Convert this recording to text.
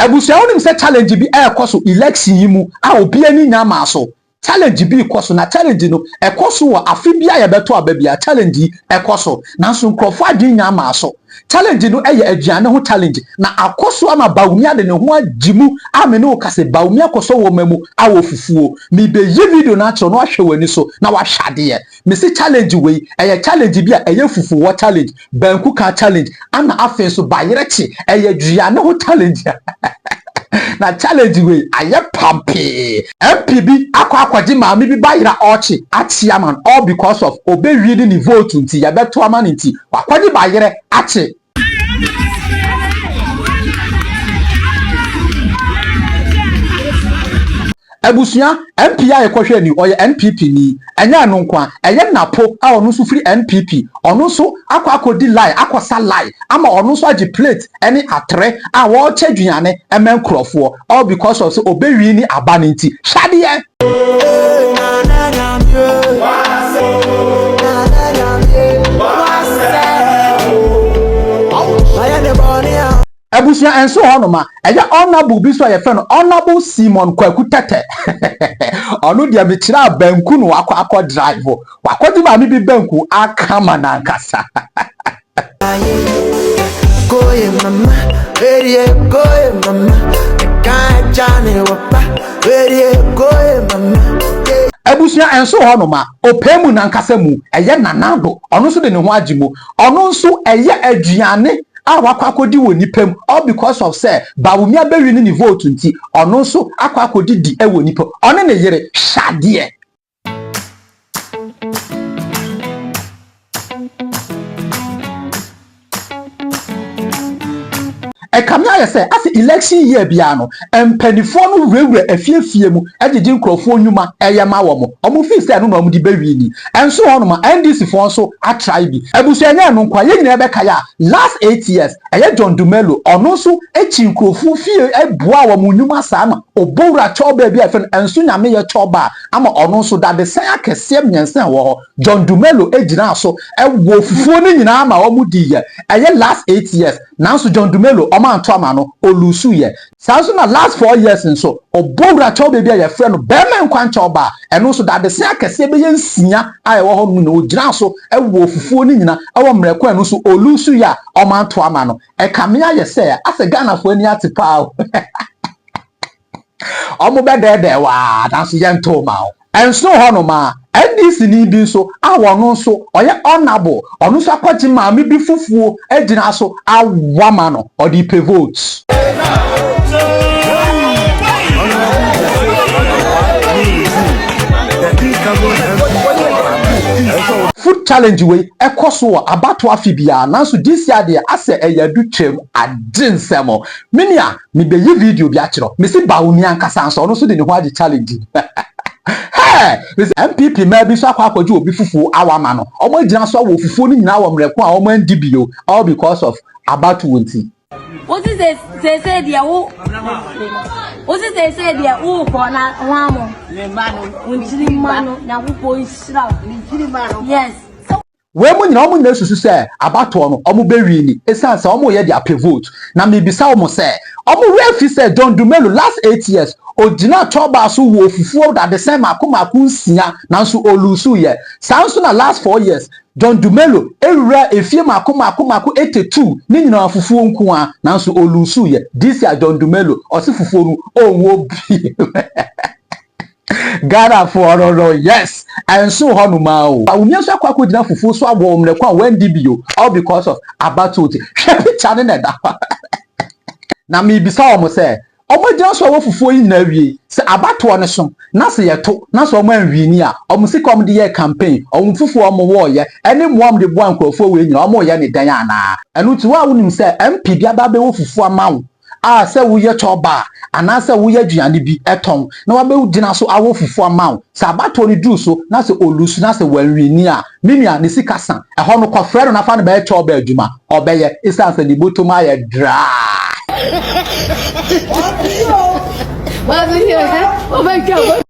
Abusua, wonim sɛ challenge bi ɛrekɔ so election yi mu a obi ani nya maa so. Challenge bi kɔ so, na challenge no ɛkɔ so wɔ afe bi a yɛbɛto aba bi a challenge yi ɛkɔ so, nanso nkurɔfoɔ adwene nya maa so. Challenge no ɛyɛ aduane ho challenge, na akɔ so ama Bawumia de ne ho agye mu a me ne wo kase. Bawumia kɔ so wɔ ma mu a wɔ fufuo. Mebɛyi video no akyerɛ na wahwɛ w'ani so na wahwɛ adeɛ. Mesi challenge wei ɛyɛ challenge bi a ɛyɛ fufuo challenge, banku ka challenge, ana afei nso bayerɛ kye. Ɛyɛ aduane ho challenge, na challenge wei ayɛ pampee. MP bi akɔ akɔgye maame bi bayera ɔkye akye ama no, all because of obewie ne ne vote nti yɛbɛto ama no, nti wakɔgye bayerɛ akye. Abusua, MP a yɛkɔhwɛ ni, ɔyɛ NPP ni. Ɛnyɛ ɛno nko a, ɛyɛ Napo a ɔno nso firi NPP, ɔno nso akɔ akɔdi line, akɔsa line ama ɔno nso agye plate ɛne atere a wɔrekyɛ aduane ɛmɛ nkurɔfoɔ, all because of sɛ obewie ni aba ne nti. Hwadeɛ. Abusua, ɛnso hɔnom a ɛyɛ Honourable bi so a yɛfrɛ no Honourable Simon Kwaku Tɛtɛ. Ɔno deɛ, mekyerɛ a banku no wakɔ akɔ drive, wakɔgye maame bi banku akama nankasa. Koye mama, erie koye mama, eka chane wapa, erie koye mama. Abusua, ɛnso hɔnom a ɔpɛ mu nankasa mu ɛyɛ Nana Addo, ɔno nso de ne ho agye mu. Ɔno nso ɛyɛ aduane a wakɔ akɔdi wɔ nipa mu, all because of sɛ Bawumia bɛwi ne ne vote nti ɔno nso akɔ akɔdi di wɔ nipa, ɔne ne yere hwadeɛ. Ɛkame ayɛ sɛ asɛ election year biara no, mpanimfoɔ no wurawura afiefie mu gyegye nkurɔfoɔ nnwuma ɛyɛ ma wɔn. Wɔn fi sɛ ɛno na wɔn de bɛwie ni. Ɛnso hɔnom a NDC foɔ nso atrae bi. Abusua, nyɛ ɛno nko a, yɛn nyinaa bɛka yɛ a last 8 years ɛyɛ John Dumelo, ɔno nso akyi nkurɔfoɔ fie ɛboa wɔn nnwuma saa ma obowura kyɛw bi a yɛfrɛ no ɛnso Nyame yɛ kyɛw ba ama ɔno nso dadesɛn akɛseɛ 3 a wɔ hɔ. John Dumelo gyina so ɛwɔ fufuo no nyinaa ma wɔn di yɛ. Ɛyɛ last 8 years, nanso John Dumelo ɔmo anto ama no, olusu yɛ saa nso. Na last 4 years nso, ɔbɔwura kyɛw baabi a yɛfrɛ no bɛrima nkwankyɛw ba, ɛno nso dadesɛn akɛseɛ bɛyɛ 6 a ɛwɔ hɔ no na ogyina so ɛwɔ fufuo no nyinaa ɛwɔ mmerɛko. Ɛno nso olusu yɛ a ɔmo anto ama no. Ɛkame ayɛ sɛ asɛ Ghanafoɔ ani ate paa o, ɔmo bɛdɛɛdɛɛ waa, nanso yɛnto ma o. Ɛnso hɔnom a NDC ni bi nso a wɔno nso ɔyɛ Honourable, ɔno nso akɔgye maame bi fufuo agyina so awa ma no, ɔde pɛ vote. Food challenge wei ɛkɔ so wɔ abato afe biara, nanso this year deɛ asɛ ɛyɛ adu twam agye nsɛm. Minia, mebɛyi video bi akyerɛ. Mesi Bawumia ankasa nso, ɔno nso de ne ho agye challenge. Hɛɛ, NPP mmaa bi nso akɔ akɔgye obi fufuo awa ama no. Wɔn agyina so awɔ fufuo no nyinaa wɔ mmerɛko a wɔn andi bio, all because of abatoɔ nti. Wosi sɛ sese deɛ wo wosi sese deɛ wokɔ na ho amo nkyiri mma no, Nyankopɔn nhyira wo, yes. Wei mu nyinaa, wɔn nyinaa susu sɛ abatoɔ no wɔn bɛwi ni, esan sɛ wɔn yɛ de apɛ vote. Na mibisa wɔn sɛ wɔn werɛ fi sɛ John Dumelo last 8 years ogyina tɔbaa so wɔ fufuo dadesɛn mako mako 6, nanso olusu yɛ saa nso. Na last 4 years John Dumelo ewura efie mako mako mako 82 ne nyinaa fufuo nko a, nanso olusu yɛ. This year John Dumelo ɔsi fufuo no ɔnwɔ bi. Ghanafoɔ no, yes, ɛnso hɔ nom a o Bawumia nso akɔ akɔgyina fufuo so awɔ mmerɛko a wɔndi bio, all because of abatoɔ ti. Hwɛ picture ne na ɛda hɔ. Na miribisa wɔn sɛ wɔn agyina so a wɔ fufuo yi nyinaa wie sɛ abatoɔ no so na sɛ yɛto na sɛ wɔn anwie ni a, wɔn sika wɔn de yɛ campaign, wɔn fufuo wɔn wɔɔyɛ ɛne mmoa wɔn de boa nkurɔfoɔ wei nyinaa, wɔn yɛ ne dan anaa? Ɛno nti wɔn a wɔnim sɛ MP bi aba abɛwɔ fufuo ama wo a, sɛ woyɛ chɔba anaasɛ woyɛ aduane bi ɛtɔn na wabɛgyina so awɔ fufuo ama wo, sɛ abatoɔ no duru so na sɛ olusu na sɛ wanwini a, me nua, ne sika sa ɛhɔ no, kɔfrɛ no nafa no bɛyɛ chɔba adwuma, ɔbɛyɛ, esiane sɛ ne bɔtɔm ayɛ draa. Oh my God.